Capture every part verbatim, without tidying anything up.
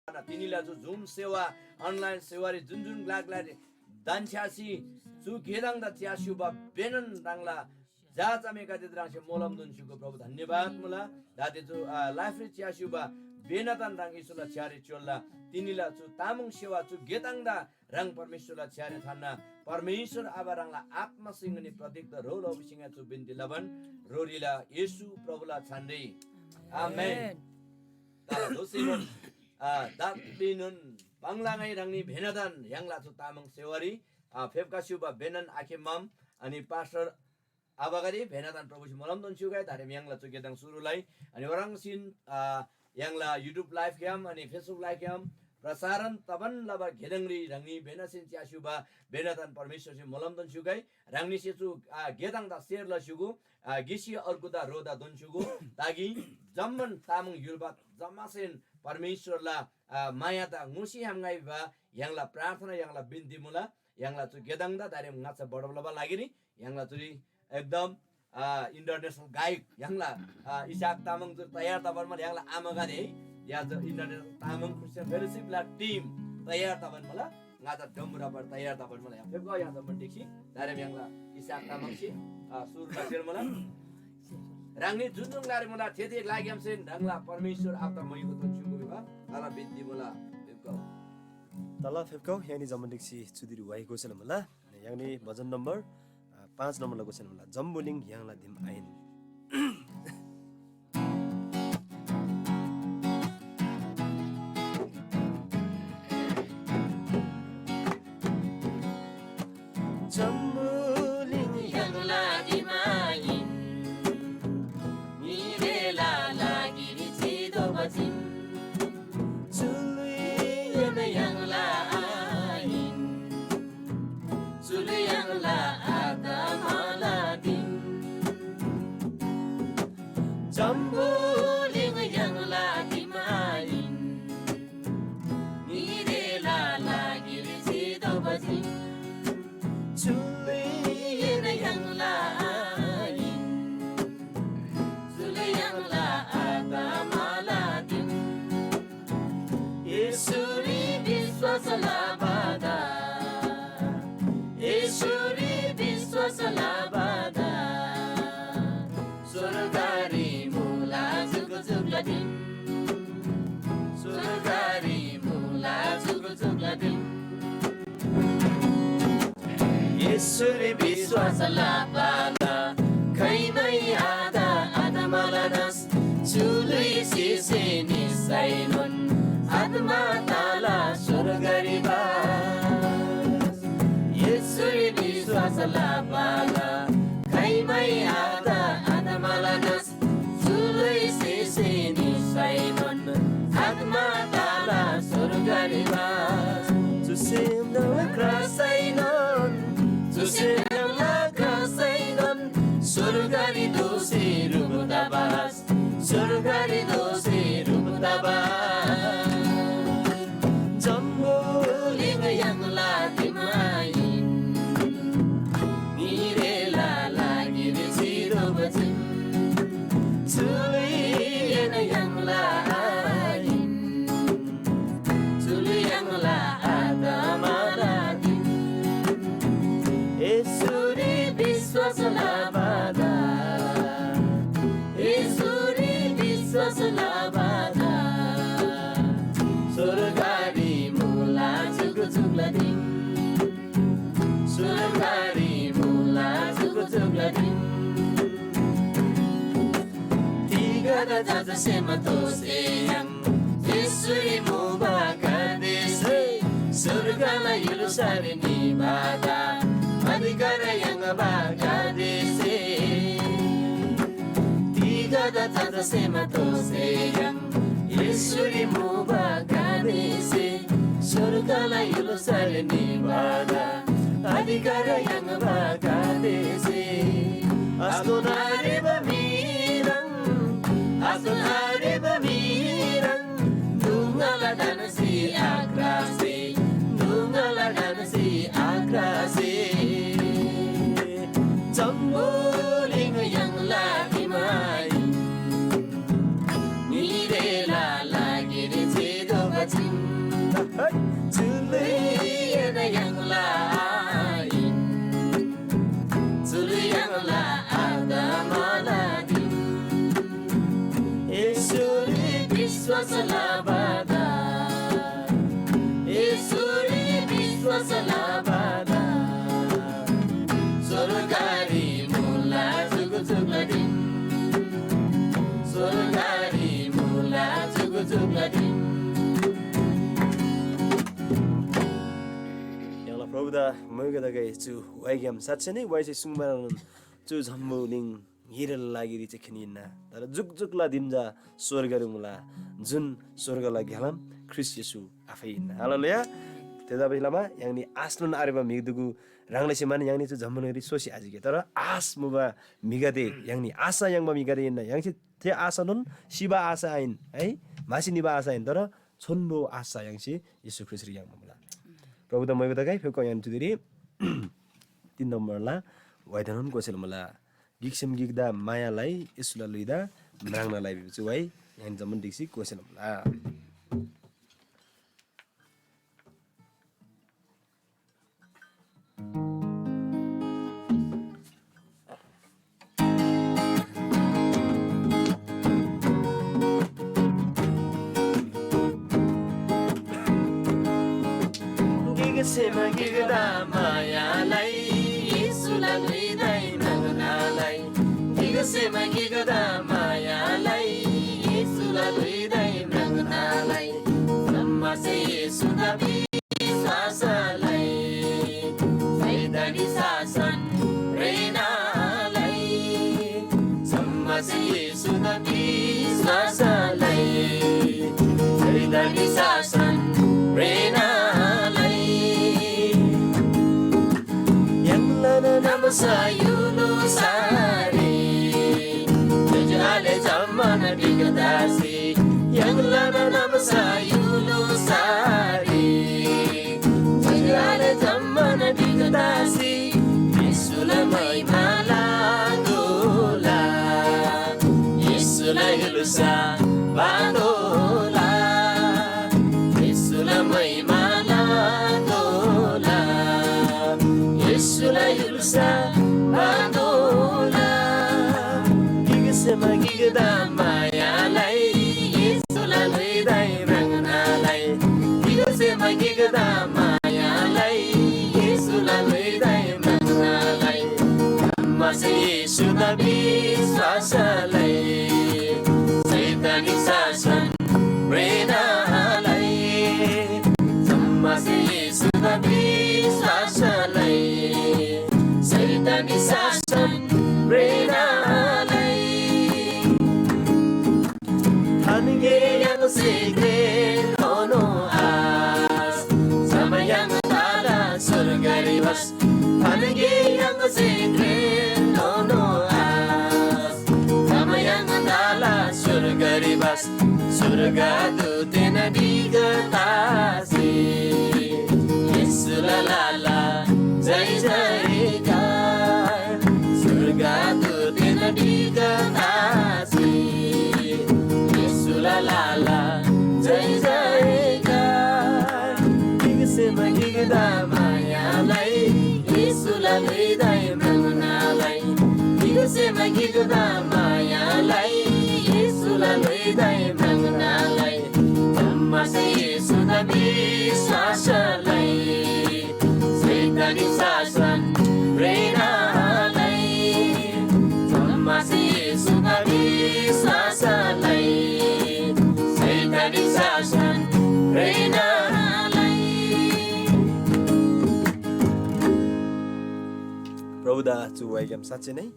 तिनीला चु जुम सेवा, अनलाइन सेवारी जुन जुन ग्‍लाग्‍लारी दान्‍छ्‌यासी चु गेदङदा च्‍यास्‍युबा बेनन ह्राङला जा चमेकादे ह्राङसे मोलम दोन्‍स्‍युगु प्रभु धन्‍यवाद मुला। दाते चु, आ, लाइफरी च्‍यास्‍युबा बेनातन ह्राङ येशूला छ्‌यारी च्‍योल्‍ला। तिनीला चु तामाङ सेवा चु गेदङदा ह्राङ परमेश्‍वरला छ्‌यारी थान्‍ना परमेश्‍वर आबा ह्राङला आत्‍मा सिङनी प्रतीक द ह्रो लबु सिङा चु बिन्‍ती लबान रोरीला येशू प्रभुला छानरी। आमेन। तर दोःसीनोन, आ, दात्‍लीनोन पाङ्लाङै ह्राङनी भेनादान य्‍हाङला चु तामाङ सेवारी, आ, फेप्‍का स्‍युबा बेनन आखेम्‍माम अनि पास्टर आबागदे भेनादान प्रभुसे मोलम दोन्‍स्‍युगै धारेम य्‍हाङला चु गेदङ सुरु लइ। अनि ओह्रङ्सीन, आ, य्‍हाङला YouTube live ग्‍याम अनि Facebook live ग्‍याम प्रसारण तबान लबा गेदङरी ह्राङनी भेनासेन च्‍यास्‍युबा भेनादान परमेश्‍वरसे मोलम दोन्‍स्‍युगै। ह्राङनीसे चु, आ, गेदङदा share लस्‍युगु, आ, गिसी अर्गुदा रोदा दोन्‍स्‍युगु, ताकि जम्‍मान तामाङ य्‍हुलबा जम्‍मासेन परमेश्‍वरला, आ, मायादा ङोसी ह्‍याम ङाइ भिबा य्‍हाङला प्रार्थना, य्‍हाङला बिन्‍ती मुला। य्‍हाङला चु गेदङदा दारेम ङाच्‍छा बढब लबा लागिरी य्‍हाङला चुरी एकदम, आ, international गायक य्‍हाङला, आ, इसाक तामाङ चुरी तयार तबान मुला। य्‍हाङला आमागदे है, या च international तामाङ Christian fellowship ला team तयार तबान मुला। ङाच्‍छा डम्‍बुरा बढ तयार तबान मुला। या फेप्‍गो या जम्‍मान ढिक्‍सी दारेम य्‍हाङला इसाक तामाङसे, आ, सुरु लसेर मुला। ह्राङनी जुन जुन ग्‍लारी मुला, थे थे ग्‍लाग्‍यामसेन ह्राङला परमेश्‍वर आबादा मोइगो तोन्‍स्‍युगु भिबा ङाला बिन्‍ती मुला। फेप्‍गो। तला फेप्‍गो, य्‍हाङनी जम्‍मान ढिक्‍सी चुदिरी वाइ गोसेला मुला। य्‍हाङनी भजन नम्बर, आ, पाँच नम्बरला गोसेला मुला। जम्‍बुलिङ य्‍हाङला दिम आहिन। जम्‍बुलिङ य्‍हाङला दिम आहिन, म्‍हिगदेला लागिरी चितोःबा चीम। चु ल्‍हुइएन य्‍हाङला आहिन, चु ल्‍हुइ य्‍हाङला आत्‍माला दिम। जम्‍बुलिङ य्‍हाङला दिम आहिन, म्‍हिगदेला लागिरी चितोःबा चीम। चु ल्‍हुइएन य्‍हाङला आहिन, चु ल्‍हुइ य्‍हाङला आत्‍माला दिम। येशूरी विश्‍वास लबादा, येशूरी विश्‍वास लबादा, स्‍वर्गरी मुला जुकजुकला दिम। स्‍वर्गरी मुला जुकजुकला दिम। येशूरी विश्‍वास लबादा खाइमै आत आत्‍माला नाश। चु ल्‍हुइसे निसैनोन आत्‍मा तला स्‍वर्गरी बास। येशूरी विश्‍वास लबाला खाइमै आत आत्‍माला नाश। चु ल्‍हुइसे निसैनोन आत्‍मा तला स्‍वर्गरी बास। चुसे य्‍हाङला ख्रासैनोन, चुसे य्‍हाङला ख्रासैनोन स्‍वर्गरी दोःसी ह्रुप तबास। स्‍वर्गरी दोःसी ह्रुप तबास। जम्‍बुलिङ य्‍हाङला दिम आहिन, म्‍हिगदेला लागिरी चितोःबा चीम। चु ल्‍हुइएन य्‍हाङला आहिन, चु ल्‍हुइ य्‍हाङला आत्‍माला दिम। येशूरी विश्‍वास लबादा, येशूरी विश्‍वास लबादा, स्‍वर्गरी मुला जुकजुकला दिम। स्‍वर्गरी मुला जुकजुकला दिम। तिगदा जजा सेम तोःसी य्‍हाङ येशूरी मुबा ग्‍लादेशरी, स्‍वर्गला य्‍हुल्‍सारी निबादा अधिकार याङ्बा ग्‍लादेशरी। तिगदा जजा सेम तोःसी य्‍हाङ येशूरी मुबा ग्‍लादेशरी, स्‍वर्गला य्‍हुल्‍सारी निबादा अधिकार याङ्बा ग्‍लादेशरी। आस्‍तोन आरेबा म्‍हिह्रङ्, आस्‍तोन आरेबा म्‍हिह्रङ्, नुङ्‌गला ढन्‍सी आक्रासी, नुङ्‌गला ढन्‍सी आक्रासी। जम्‍बुलिङ य्‍हाङला दिम आहिन, म्‍हिगदेला लागिरी चितोःबा चीम। दा मैगदगै चु वाइग्‍याम साँच्‍चै नै वाइसे सुङ्बानोन चु जम्‍बुलिङ ङिरेला लागिरी चाहिँ खिन हिन्‍ना। तर जुकजुकला दिम चा स्‍वर्गरी मुला, जुन स्‍वर्गला ग्‍यालाम ख्रीष्‍ट येशू आफै हिन्‍ना। हालेलुया। थेतबासेलमा य्‍हाङनी आशनोन आरेबा म्‍हि दुगु ह्रङ् लसीमान य्‍हाङनी चु जम्‍बुलिङरी सोसी आजिगे। तर आश मुबा म्‍हिगदे, य्‍हाङनी आशा याङ्बा म्‍हिगदे हिन्‍ना। य्‍हाङसे थे आशानोन सिबा आशा आहिन है, म्‍हासी निबा आशा आहिन, तर छोन्‍बो आशा य्‍हाङसे येशू ख्रीष्‍टरी याङ्बा मुला। प्रभुदा मैगदगै फेको य्‍हाङ चुदिरी तीन नम्बरला वाइदानोन गोसेल मुला। गिकसेम गिकदा माया लइ, येशूला ल्‍हुइदा म्राङ्ना लइ भिबा चु वाइ य्‍हाङ जम्‍मान ढिक्‍सी गोसेल मुला। गिकसेम गिकदा माया लइ, येशूला ल्‍हुइदाइ म्राङ्ना लइ। गिकसेम गिकदा माया लइ, येशूला ल्‍हुइदाइ म्राङ्ना लइ। जम्‍मासे येशूदा विश्‍वास लइ, सैतानी शासन रेना लइ। जम्‍मासे येशूदा विश्‍वास लइ, सैतानी शासन रेना लइ। य्‍हाङलान नामसा युनु सारे, ज्‍योज्‍यो आले जम्‍मान ढिक तसी। य्‍हाङलान नामसा युनु सारे, ज्‍योज्‍यो आले जम्‍मान ढिक तसी। येशूला महिमा लादोला, येशूला य्‍हुल्‍सा बाँधोला। येशूला महिमा लादोला, येशूला य्‍हुल्‍सा बाँधोला। गिकसेम गिकदा माया लइ, येशूला ल्‍हुइदाइ म्राङ्ना लइ। गिकसेम गिकदा माया लइ, येशूला ल्‍हुइदाइ म्राङ्ना लइ। जम्‍मासे येशूदा विश्‍वास लइ, सैतानी शासन म्रेःना लइ। जम्‍मासे येशूदा विश्‍वास लइ, सैतानी शासन म्रेःना लइ। थान गे य्‍हाङसे घ्रेन ल्‍होनो आश, जमा य्‍हाङ तला स्‍वर्गरी वास। थान गे य्‍हाङसे घ्रेन ल्‍होनो आश, जमा य्‍हाङ तला स्‍वर्गरी वास। स्‍वर्गदूतएन ढिग तसी येशूला लाला जय जयकार। स्‍वर्गदूतएन ढिग तसी येशूला लाला जय जयकार। गिकसेम गिकदा माया लइ, येशूला ल्‍हुइदाइ म्राङ्ना लइ। गिकसेम गिकदा माया लइ, येशूला ल्‍हुइदाइ म्राङ्ना लइ। जम्‍मासे येशूदा विश्‍वास लइ, सैतानी शासन म्रेःना लइ। जम्‍मासे येशूदा विश्‍वास लइ, सैतानी शासन म्रेःना लइ। प्रभुदा चु वाइग्‍याम साँच्‍चै नै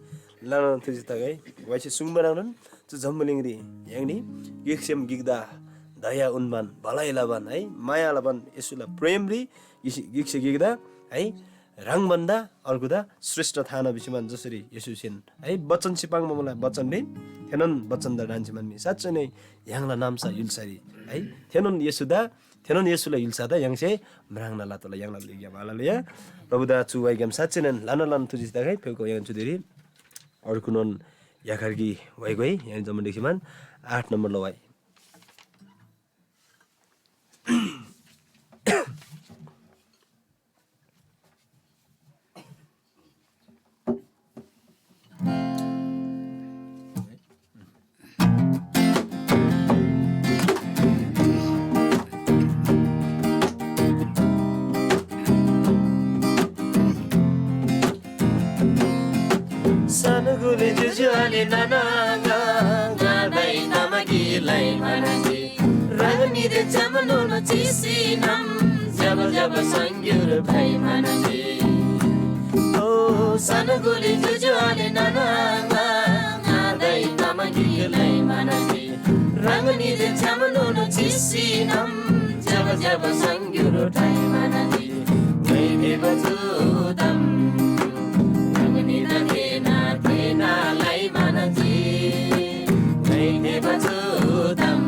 ल्‍हानान थुसी तगै। वाइसे सुङ्बा ह्रङ्नोन चु जम्‍बुलिङरी य्‍हाङनी गिकसेम गिकदा दया उन्‍बान, भलाइ लबान है, माया लबान, येशूला प्रेमरी गिसी-, गिकसे गिकदा है, ह्राङ भन्‍दा अर्गुदा श्रेष्ठ थाना भिसीमान जसरी येशूसेन है, बचनसे पाङ्बा मुला बचनरी थेनोन बचनदा ढान्‍सीमान मी साँच्‍चै नै य्‍हाङला नाम्‍सा य्‍हुल्‍सारी है, थेनोन येशूदा थेनोन येशूला य्‍हुल्‍सादा य्‍हाङसे म्राङ्ना लतोःला य्‍हाङला ल्‍हुइग्‍याम। हालेलुया। प्रभुदा चु वाइग्‍याम साँच्‍चैनोन ल्‍हाना ल्‍हाना थुजी तगै फेको य्‍हाङ चुदिरी अर्गुनोन याखर गी वाइगोइ य्‍हाङ जम्‍मा ढिक्‍सीमान आठ नम्‍बरला वाइ। सानो गुले जुजु आले नाना गा, गादै तमा गिलै मानजी। रगनीदे जमनोन चिसिनम जब जब संग्युर भइ मनजी। ओ सनगुली जुजु आले नाना आँगा आँदै तमा गिक लै मनजी। रंगनी दे छ्याम नोनो चिसिनम जब जब संग्युर भइ मनजी। वैदे बचुदम रंगनी द तेना तेना लै मनजी। वैदे बचुदम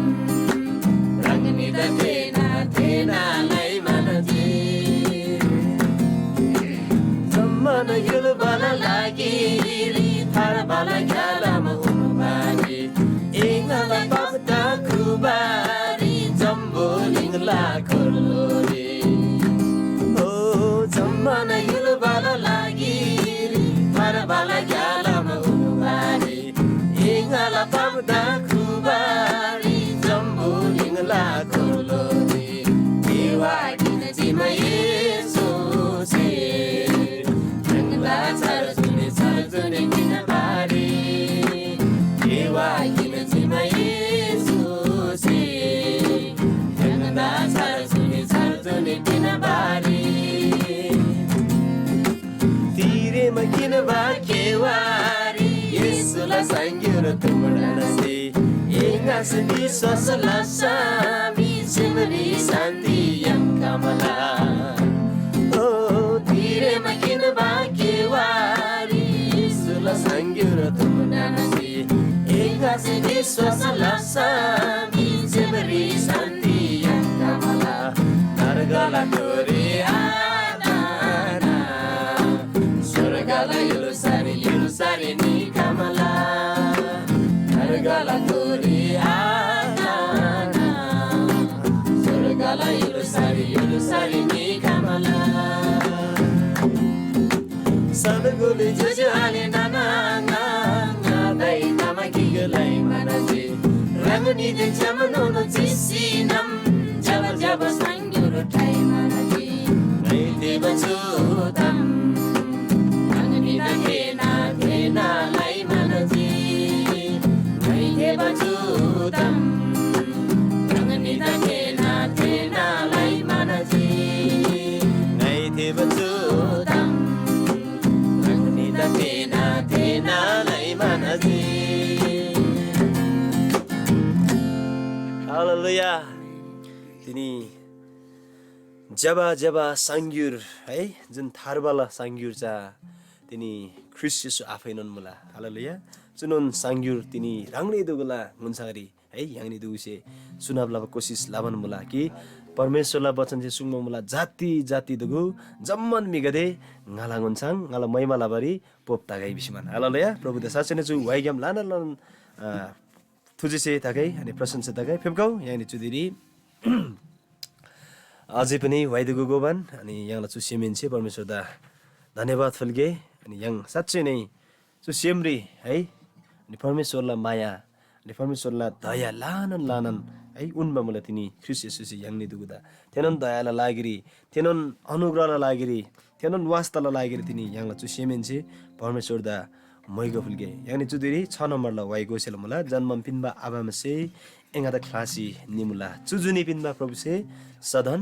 रंगनी द तेना तेना लै मनजी। जम्मान युल बाला लागिरी थार बाला ग्यालाम उनुबारी। एङला पाप्ता खुबारी जम्बुलिङला खोलोरी। ओ जम्मान युल बाला लागिरी थार बाला ग्यालाम उनुबारी। एङला पाप्ता खुबारी जम्बुलिङला खोलोरी। देवा किन चिमा येशूसे ह्राङदा छार जुनी छार जुनी किन बारी। देवा किन चिमा येशूसे ह्राङदा छार जुनी छार जुनी किन बारी। तिरेमा किन बा केवारी येशूला संग्युर तुमडानसे एङासे विश्वास लसा मी जिमरी शान्ति यम कमला। ओ तिरेमा किन बा केवारी येशूला संग्युर तुमडानसे एङासे विश्वास लसा मी जिमरी शान्ति यम कमला। नरगला टोरी आताना स्वर्गला यलुसारी यलुसारी निकामला। नरगला तोरी आताना स्वर्गला यलुसारी यलुसारी निकामला। सनगुली जुजु आले नाना आङा दै नामा गिगलाई मनजी। रंगनी दे जमनोनो चिसिनम जब जब संग्युर ठै मनजी। ङैते बचुदम रंगनी दा केना केना लाई मनजी। ङैते बचुदम रंगनी दा केना केना लाई मनजी। ङैते बचुदम रंगनी दा केना केना लाई मनजी। हालेलुया। तिनी ज्‍यबा ज्‍यबा साङ्ग्युर है, जुन थार्बाला साङ्ग्युर चा तिनी ख्रीष्‍ट येशू आफैनोन मुला। हालेलुया। चुनोन साङ्ग्युर तिनी ह्राङनी दुगुला ङुन्‍साङरी है, य्‍हाङनी दुगुसे सुनाब लबा कोसिस लबान मुला कि परमेश्‍वरला बचनसे सुङ्बा मुला, जाति जाति दुगु जम्‍मान म्‍हिगदे ङाला ङुन्‍साङ ङाला महिमा लबारी पोप तगै भिसीमान। हालेलुया। प्रभुदा साँच्‍चै नै चु वाइग्‍याम ल्‍हानान ल्‍हानान, अ, थुजेसे तगै अनि प्रशंसा तगै फेप्‍गौ। य्‍हाङनी चुदिरी अझै पनि वाइदुगु गोबान अनि य्‍हाङला चु सेमहेन्‍से परमेश्‍वरदा धन्‍यवाद फुल्‍गे। अनि य्‍हाङ साँच्‍चै नै चु सेमरी है, अनि परमेश्‍वरला माया, अनि परमेश्‍वरला दया ल्‍हानान ल्‍हानान है उन्‍बा मुला तिनी ख्रीष्‍ट येशूसे य्‍हाङनी दुगुदा। थेनोन दयाला लागिरी, थेनोन अनुग्रहला लागिरी, थेनोन वास्‍ताला लागिरी तिनी य्‍हाङला चु सेमहेन्‍से परमेश्‍वरदा मोइगो फुल्‍गे। य्‍हाङनी चुदिरी छ नम्‍बरला वाइ गोसेला मुला, जन्‍मम पिन्‍बा आबामासे एङादा ख्‍लासी निमुला। चु जुनी पिन्‍बा प्रभुसे सदन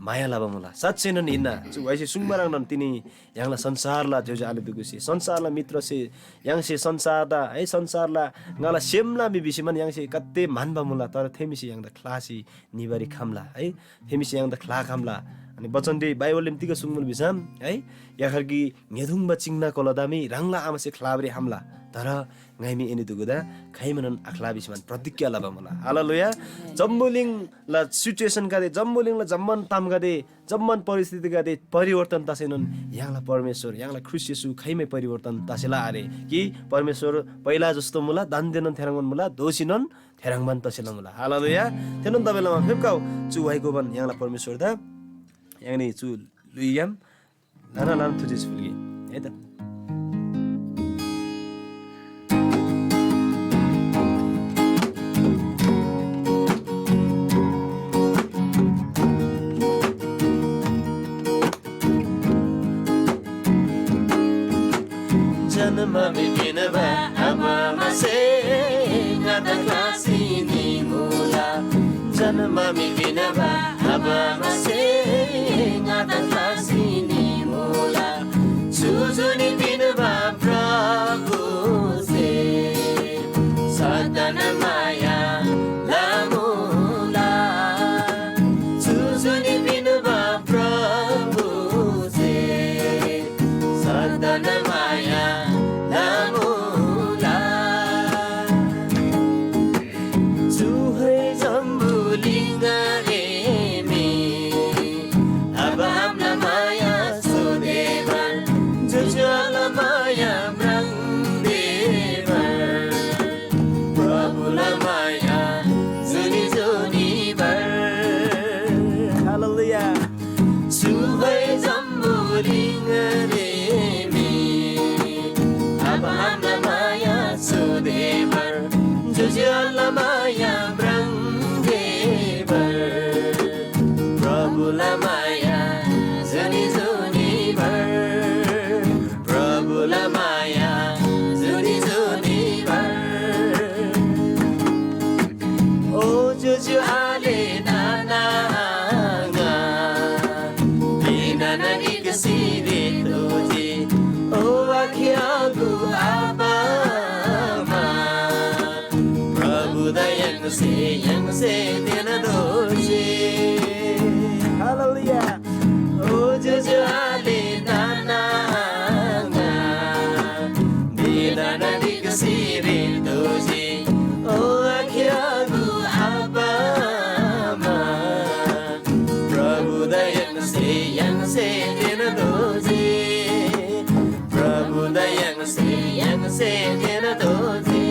माया लबा मुला। साँच्‍चैनोन हिन्‍ना। चु वाइसे सुङ्बा ह्रङ्नोन तिनी य्‍हाङला संसारला ज्‍योज्‍यो आले दुगुसे, संसारला मित्रसे, य्‍हाङसे संसारदा है, संसारला ङाला सेमला म्‍हि भिसीमान य्‍हाङसे कत्ते म्‍हन्‍बा मुला, तर थेमीसे य्‍हाङदा ख्‍लासी निबारी खम्‍ला है। थेमीसे य्‍हाङदा ख्‍लाखम्‍ला। अनि बचनरी बाइबलरीम तिग सुङ्मुला भिसम है, याखर कि ङ्‍यथुङ्बा चिङ्ना कोलादा मी ह्राङला आमासे ख्‍लाबारी खम्‍ला, तर ङाइमी एनी दुगुदा खाइमानोन आख्‍ला भिसीमान प्रतिज्ञा लबा मुला। हालेलुया। जम्‍बुलिङला सिचुएसनगदे, जम्‍बुलिङला जम्‍मान तामगदे, जम्‍मान परिस्थितिगदे परिवर्तन तसैनोन य्‍हाङला परमेश्‍वर, य्‍हाङला ख्रीष्‍ट येशू खाइमै परिवर्तन तसेला आरे कि परमेश्‍वर पहिला जस्तो मुला, दान्‍देनोन थेह्रङ्बान मुला, दोःसीनोन थेह्रङ्बान तसेला मुला। हालेलुया। थेनोन दबाइ लमा फेप्‍खउ चु वाइ गोबान य्‍हाङला परमेश्‍वरदा य्‍हाङनी चु ल्‍हुइग्‍याम ल्‍हाना ल्‍हाना थुजेसी फुल्‍गे। है त। जन्‍म मी पिन्‍बा आबामासे ङादा ख्‍लासी निमुला। जन्‍म मी पिन्‍बा आबासे ङादा ख्‍लासी निमुला। जुजुनी पिन्‍बा प्रभुसे सदन माया लमुला। जुजुनी पिन्‍बा प्रभुसे सदन माया लमुला। चुह्रै जम्‍बुलिङरी मी आबा आमाला माया सोधेबर, ज्‍योज्‍यो आलेला माया म्राङ्देबर, प्रभुला माया जुनी जुनी भर। हालेलुया। चुह्रै जम्‍बुलिङरी मी आबा आमाला माया सोधेबर, ज्‍योज्‍यो आलेला माया म्राङ्देबर, प्रभुला माया जुनी जुनी भर। प्रभुला माया जुनी जुनी भर। ओ ज्‍योज्‍यो आले नाना आङा, बिना ननिक सिरे तोजी। ओ आखे आगु आबा आमा, प्रभुदा य्‍हाङसे य्‍हाङसे तेना दोजी। हालेलुया। ओ ज्‍योज्‍यो आले नाना आङा, बिना ननिक सिरे तोजी। ओ आखे आगु आबा आमा, प्रभुदा य्‍हाङसे य्‍हाङसे तेना दोजी। प्रभुदा य्‍हाङसे य्‍हाङसे तेना दोजी।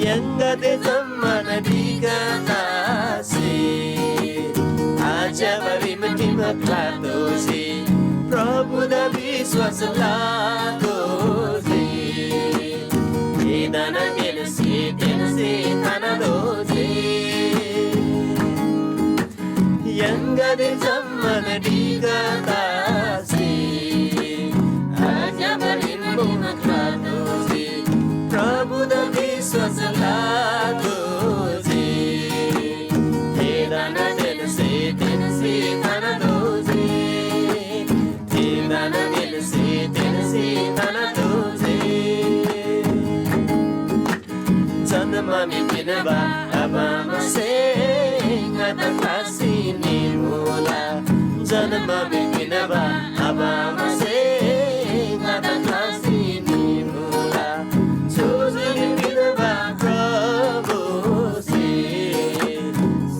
य्‍हाङगदे जम्‍मान ढिक्‍का तसी, आज्‍यबा रिमठिम ख्‍लातोःसी, प्रभुदा विश्‍वास लतोःजी। थेदान तेन्‍सी तेन्‍सी थाना दोःजी। य्‍हाङगदे जम्‍मान ढिक्‍का तसी, आज्‍यबा रिमठिम ख्‍लातोःसी, प्रभुदा विश्‍वास लतोःजी। थेदान तेन्‍सी तेन्‍सी थाना दोःजी। थेदान तेन्‍सी तेन्‍सी थाना दोःजी। जन्‍म मी पिन्‍बा आबा आमासे ङादा ख्‍लासी निमुला। जन्‍म मी पिन्‍बा आबा आमासे ङादा ख्‍लासी निमुला। जुजुनी पिन्‍बा प्रभुसे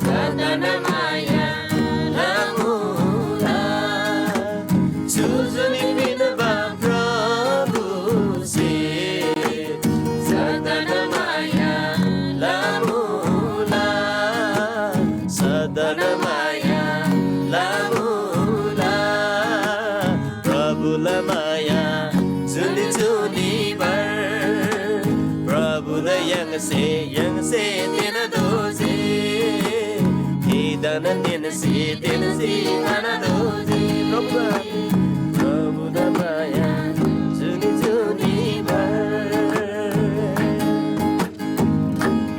सदन माया लमुला। जुजुनी पिन्‍बा प्रभुसे सदन माया लमुला, सदन माया लमुला। प्रभुला माया जुनी जुनी भर, प्रभुदा य्‍हाङसे य्‍हाङसे तेना दोःजी। थेदान तेन्‍सी तेन्‍सी थाना दोःजी। प्रभुदा, प्रभुदा माया जुनी जुनी भर।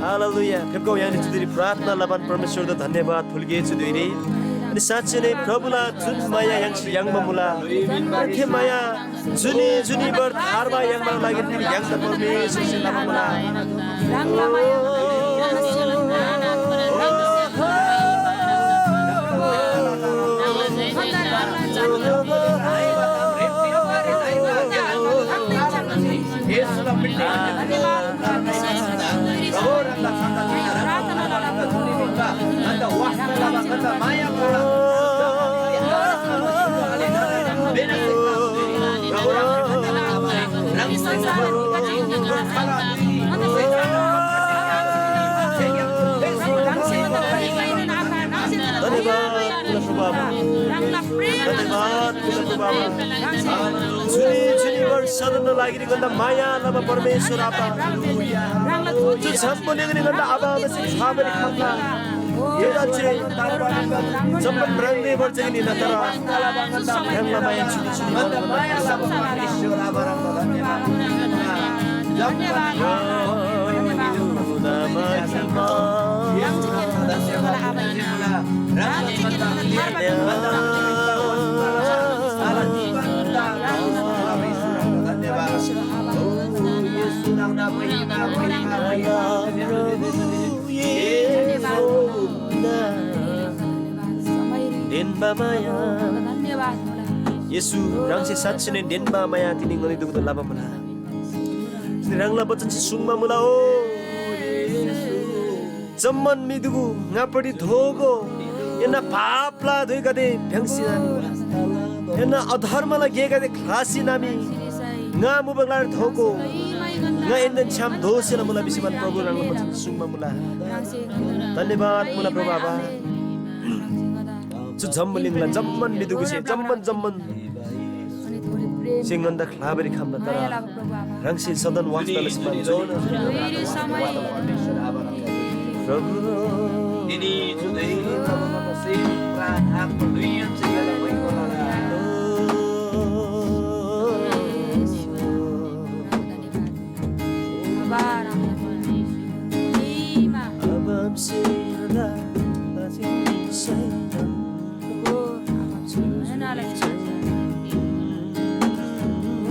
हालेलुया। फेप्‍गो य्‍हाङनी चु धुइरी प्रार्थना लबान परमेश्‍वरदा धन्‍यवाद फुल्‍गे चु धुइरी। अनि साँच्‍चै नै प्रभुला जुन माया य्‍हाङसे याङ्बा मुला, थे माया जुनी जुनी भर थार्बा याङ्बाला लागिरी तिनी य्‍हाङदा परमेश्‍वरसे लबा मुला। धन्यवाद, प्रभु आबा। धन्यवाद, प्रभु आबा। जुनी जुनी वर्षहरूका लागि ह्राङदा माया लबा परमेश्वर आबा। जो छाप्पो निगनी गन्दा आबा आमासे छाबरी खम्‍ला। ये राज्य जम्‍बन रंगदे वर्जनी नतर ह्राङला माया जुनी जुनी वर्ष। धन्यवाद। प्रभु येशूदा डेन्‍बा माया। धन्यवाद मुला। येशू, ह्राङसे साँच्‍चीनै डेन्‍बा माया तिनी ङनी दुगुदा लबा मुला। तिनी ह्राङला वचनसे सुङ्बा मुला, ओ येशू, जम्‍मान म्‍हि दुगु ङापट्टि दोःगो, एन्‍ना पापला धुइगदे भ्‍याङ्‍सी नामी, एन्‍ना अधर्मला गेगदे ख्‍लासी नामी, ङा मुबा ग्‍लारी दोःगो, ङा एन्‍देन छ्‌याम दोःसेला मुला भिसी मान प्रभु ह्राङला वचन सुङ्बा मुला। धन्यवाद मुला प्रभु आबा। चु जम्‍बुलिङला जम्‍मान म्‍हि दुगुसे जम्‍मान जम्‍मान से ङन्‍दा ख्‍लाबारी खम्‍ना तर ह्राङसे सदन वास्‍ता लसी मान जोन। प्रभु, तिनी जुदे प्रभु ङन्‍दा सेम प्राण आत्मा दुइएन से ङन्‍दा मैको लला। अब हमसे दा, दा, दा, दा, दा, दा,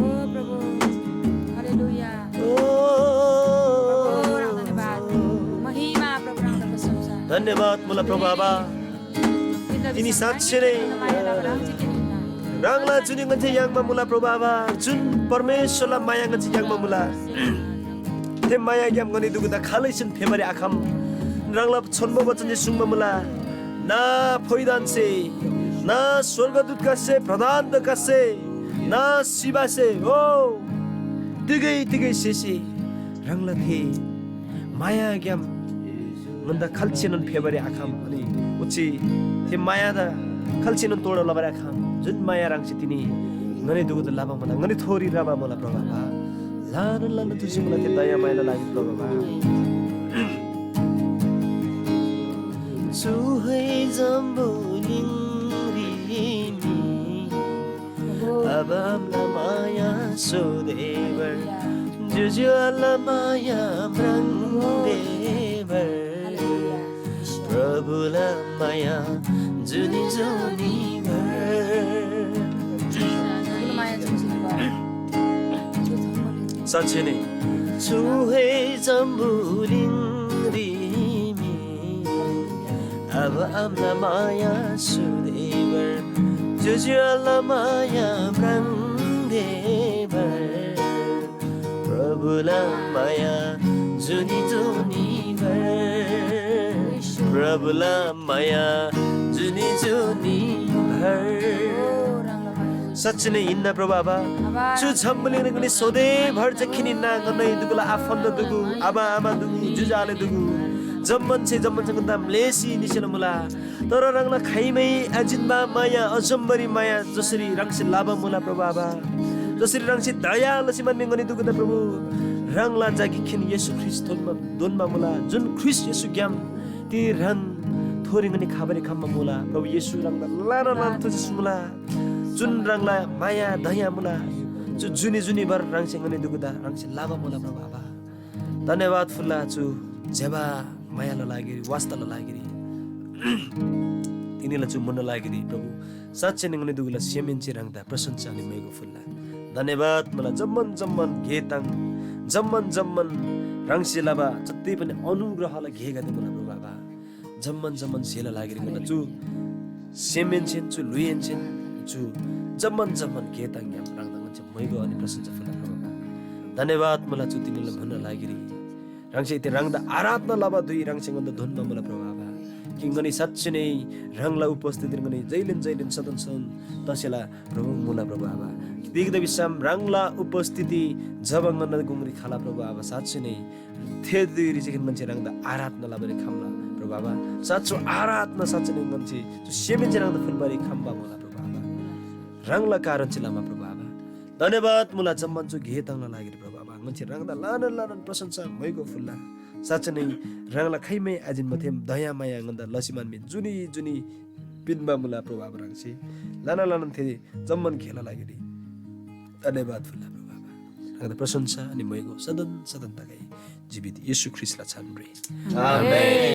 ओ प्रभु, हालेलुया। प्रभु, ह्राङदा धन्यवाद। महिमा प्रभु, ह्राङदा प्रशंसा। धन्यवाद मुला प्रभु आबा। तिनी साँच्‍चीनै ह्राङला जुनी ङन्‍से याङ्बा मुला प्रभु आबा, जुन परमेश्‍वरला माया ङन्‍से याङ्बा मुला। थे मायाग्‍याम ङनी दुगुदा खालैसेन फेबारी आखम। ह्राङला छोन्‍बो वचनसे सुङ्बा मुला, ना फोइदानसे, ना स्‍वर्गदूतगदेसे, प्रधानगदेसे, ना सिबासे, हो, तिगै तिगै स्‍हेसे ह्राङला थे मायाग्‍याम ङन्‍दा खाल्‍सेनोन फेबारी आखम। अनि ओच्‍छे थे मायादा खाल्‍सेनोन तोडा लबारी आखम। जुन माया ह्राङसे तिनी ङनी दुगुदा लबा मुला, ङनी थोरी रबा मुला प्रभु आबा। ल्‍हानान ल्‍हानान थुर्सी मुला थे दयामायाला लागि प्रभु आबा। चुहै जम्‍बुलिङरी मी आबामला माया सोधेबर, ज्‍योज्‍यो आला माया म्राङ्देबर, प्रभुला माया जुनी जुनी भर। साँच्‍चै नै चुहै जम्‍बुलिङरी मी आबा आमाला माया सुदेबर, ज्‍योज्‍यो आला माया म्राङ्देबर, प्रभुला माया जुनी जुनी भर, प्रभुला माया जुनी जुनी भर। साँच्‍चै नै हिन्‍ना प्रभु आबा। चु जम्‍बुलिङरी ङनी सधैँभर चाहिँ खिनिन्‍ना ङन्‍ना दुगुला आफन्‍त दुगु, आबा आमा दुगु, ज्‍योज्‍यो आले दुगु। जम्‍मान छे जम्‍मान छे ङन्‍दा म्‍लेसी निसेला मुला। तर ह्राङला खाइमै आजिन्‍बा माया, अजम्‍बरी माया जसरी ह्राङसे लबा मुला प्रभु आबा। जसरी ह्राङसे दया लसी मान्‍मी ङनी दुगुदा प्रभु। ह्राङला जा गिकखेन येशू ख्रीष्‍ट थोन्‍बा दोन्‍बा मुला। जुन ख्रीष्‍ट येशूग्‍याम ति ह्राङ थोरी ङनी खबारी खम्‍बा मुला। प्रभु येशू ह्राङदा लाना लाना थुसी मुला। जुन ह्राङला माया दया मुला। चु जुनी जुनी भर ह्राङसे ङनी दुगुदा ह्राङसे लाबा मुला प्रभु आबा। धन्‍यवाद फुल्‍ला चु ज्‍यबा मायाला लागिरी, वास्‍ताला लागिरी। तिनीला चु मुन्‍ना लागिरी प्रभु साँच्‍चै नै ङनी दुगुला सेमहेन्‍से ह्राङदा प्रशंसा अनि मैगो फुल्‍ला। धन्‍यवाद मुला जम्‍मान जम्‍मान गे ताङ, जम्‍मान जम्‍मान ह्राङसे लबा जति पनि अनुग्रहला गेगदे मुला प्रभु आबा। जम्‍मान जम्‍मान स्‍हेला लागिरी मुला चु सेमहेन्‍सेन चु ल्‍हुइहेन्‍सेन चु जम्‍मान जम्‍मान गे ताङग्‍याम ह्राङदा ङन्‍से मैगो अनि प्रशंसा फुल्‍ला प्रभु आबा। धन्‍यवाद मुला चु तिनीला मुन्‍ना लागिरी। ह्राङसे इति ह्राङदा आराधना लबा धुइ ह्राङसे ङन्‍दा धोन्‍बा मुला प्रभु आबा। कि ङनी साँच्‍चै नै ह्राङला उपस्थितिरी ङनी जैलेन जैलेन सदन सदन तसेला प्रभु मुला प्रभु आबा। तिग्‍दा भिसम ह्राङला उपस्थिति जब ङन्‍ना गुङरी खला प्रभु आबा, साँच्‍चै नै थे धुइरी चाहिँ ङन्‍से ह्राङदा आराधना लबारी खम्‍ला प्रभु आबा। साँचो आराधना साँच्‍चै नै ङन्‍से चु सेमहेन्‍से ह्राङदा फुल्‍बारी खम्‍बा मुला प्रभु आबा। ह्राङला कारणसे लमा प्रभु आबा। धन्‍यवाद मुला जम्‍मान चु गे ताङला लागिरी प्रभु आबा। ङन्‍से ह्राङदा ल्‍हानान ल्‍हानान प्रशंसा मैगो फुल्‍ला। साँच्‍चै नै ह्राङला खाइमै आजिन्‍बा थे दयामाया ङन्‍दा लसी मान्‍मी जुनी जुनी पिन्‍बा मुला प्रभु आबा ह्राङसे ल्‍हानान ल्‍हानान थे जम्‍मान गेला लागिरी धन्‍यवाद फुल्‍ला प्रभु आबा। ह्राङदा प्रशंसा अनि मैगो सदन सदन तगै जीवित येशू ख्रीष्‍टला छानरी। आमेन।